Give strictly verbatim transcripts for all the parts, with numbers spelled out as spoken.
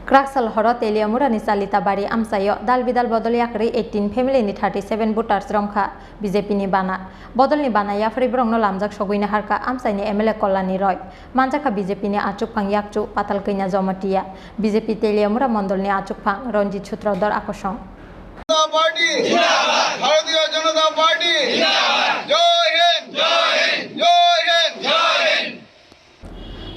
Kwraksal horo Teliamurani Chalitabari amchaio dal bidal bodol yakarwi eighteen family ni thirty seven voters romkha B J P ni bana. Bodolni bana yapharwi borokno lamjak sogwina harkha amchaini M L A Kolani Roy. Manjakha B J P ni achukphang yakchu Patal Kanya Jamatia, B J P Teliamura mondolni achukphang Ranjit Sutradhar Akosong. Janata Party Jindabad! Bharatiya Janata Party Jindabad! Jai Hind! Jai Hind! Jai Hind! Jai Hind!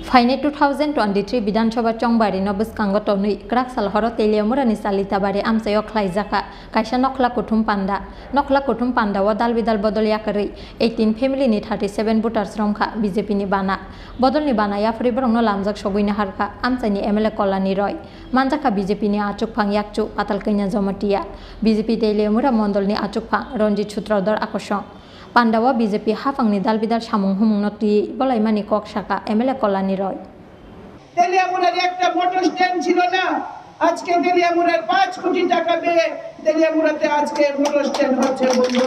Phainai two thousand twenty-three Bidhan Sabha chongbari no bwskango tonwi Kwraksal horo Teliamurani Chalitabari amchaio khlaijakha kaisa nokhla kuthum panda. Nokhla kuthum panda o dal bidal bodol yakarwi eighteen family ni thirty seven voters romkha B J P ni bana. Bodolni bana yapharwi borokno lamjak sogwina harkha amchaini M L A Kolani Roy. Manjakha B J P ni achukphang yakchu Patal Kanya Jamatia, B J P Teliamura mondolni achukphang Ranjit Sutradhar Akosong. Pandao B J P haphangni dal bidal samung humungno twiwi bolaimani kok sakha M L A Kolani Roy. তেলিয়ামুড়ার একটা motor stand ছিল না, আজকে তেলিয়ামুড়ার পাঁচ কোটি টাকা পেয়ে তেলিয়ামুড়াতে আজকে মোটর স্ট্যান্ড হচ্ছে বন্ধু,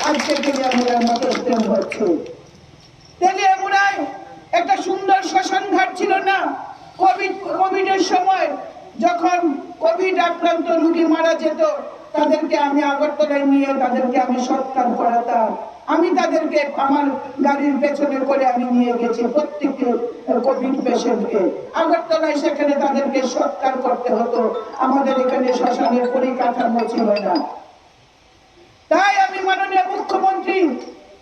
আজকে তেলিয়ামুড়ার মোটর স্ট্যান্ড হচ্ছে। তেলিয়ামুড়ায় একটা সুন্দর শ্মশান ঘাট ছিল না। কোভিড, কোভিডের সময় যখন কোভিড আক্রান্ত রোগী মারা যেত, তাদেরকে আমি আগরতলায় নিয়ে তাদেরকে আমি সৎকার করাতাম। আমি তাদেরকে আমার গাড়ির পেছনে করে আমি নিয়ে গেছি প্রত্যেকটি কোভিড পেশেন্টকে আগরতলায়, সেখানে তাদেরকে সৎকার করতে হতো। আমাদের এখানে শ্মশানের পরিকাঠামো ছিল না। তাই আমি মাননীয় মুখ্যমন্ত্রী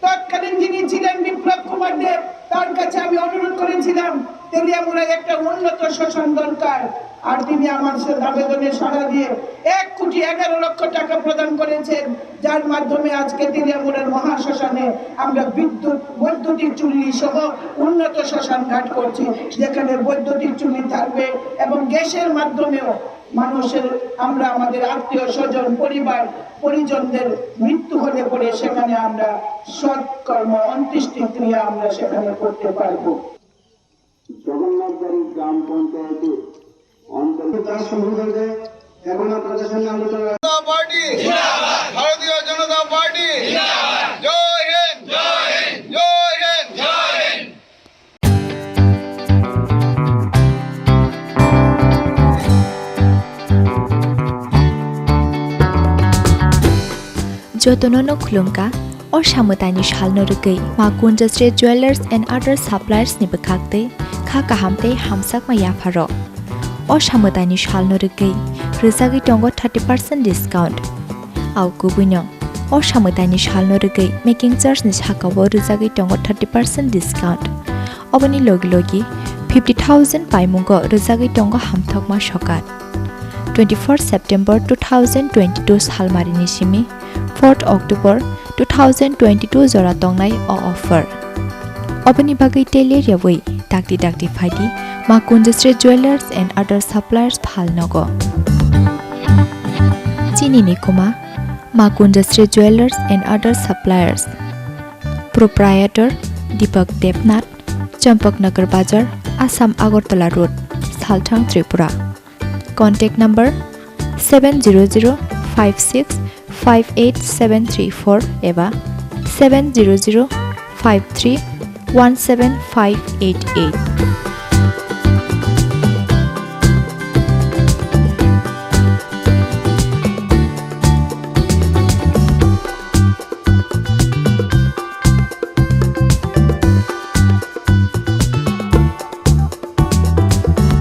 তৎকালীন যিনি ছিলেন বিপ্লব কুমার দেব, তার কাছে আমি অনুরোধ করেছিলাম তেলিয়ামুড়ায় একটা উন্নত শ্মশান দরকার। আর তিনি আমার সে আবেদনে সাড়া দিয়ে এক কোটি এগারো লক্ষ টাকা প্রদান করেছেন, যার মাধ্যমে আজকে তেলিয়ামুড়ার মহাশ্মশানে আমরা বিদ্যুৎ, বৈদ্যুতিক চুল্লি সহ উন্নত শ্মশান ঘাট করছি, যেখানে বৈদ্যুতিক চুল্লি থাকবে এবং গ্যাসের মাধ্যমেও মানুষের, আমরা আমাদের আত্মীয় স্বজন, পরিবার পরিজনদের মৃত্যু হলে পরে সেখানে আমরা সৎকর্ম, অন্ত্যেষ্টিক্রিয়া আমরা সেখানে করতে পারবো। জগন্নাথবাড়ি গ্রাম পঞ্চায়েতে অন্তর্গত শুরু হয়েছে। এখন আপনাদের সামনে আলোচনা জনতা পার্টি জিন্দাবাদ! ভারতীয় জনতা পার্টি জিন্দাবাদ! জয় হিন্দ! জয় হিন্দ! জয় হিন্দ! জয় Hind! Jotono no khulumkha, o samwtaini salno rwgwi Ma Kunjasri Jewellers and Other Suppliers ni bwkhak tei kha kaham tei hamjakma yapharo. O samwtaini salno rwgwi rwjagwi tongo thirty percent discount. Au kubuino, o samwtaini salno rwgwi making charge ni sakao rwjagwi tongo thirty percent discount. Oboni logi logi fifty thousand paimungo rwjagwi tongo hamthokma sokat. Twenty-fourth September two thousand twenty-two salmarini simi fourth October two thousand twenty-two jora tongnai o offer. Oboni bagwi tei ler yawi dakti dakti phaidi Ma Kunjasri Jewellers and Other Suppliers phalnogo. Chini ni kuma Ma Kunjasri Jewellers and Other Suppliers. Proprietor Deepak Debnath, Champaknagar Bazar, Assam Agartala Road, Salthang, Tripura. Contact number seven zero zero five six five eight seven three four eba seven zero zero five three one seven five eight eight.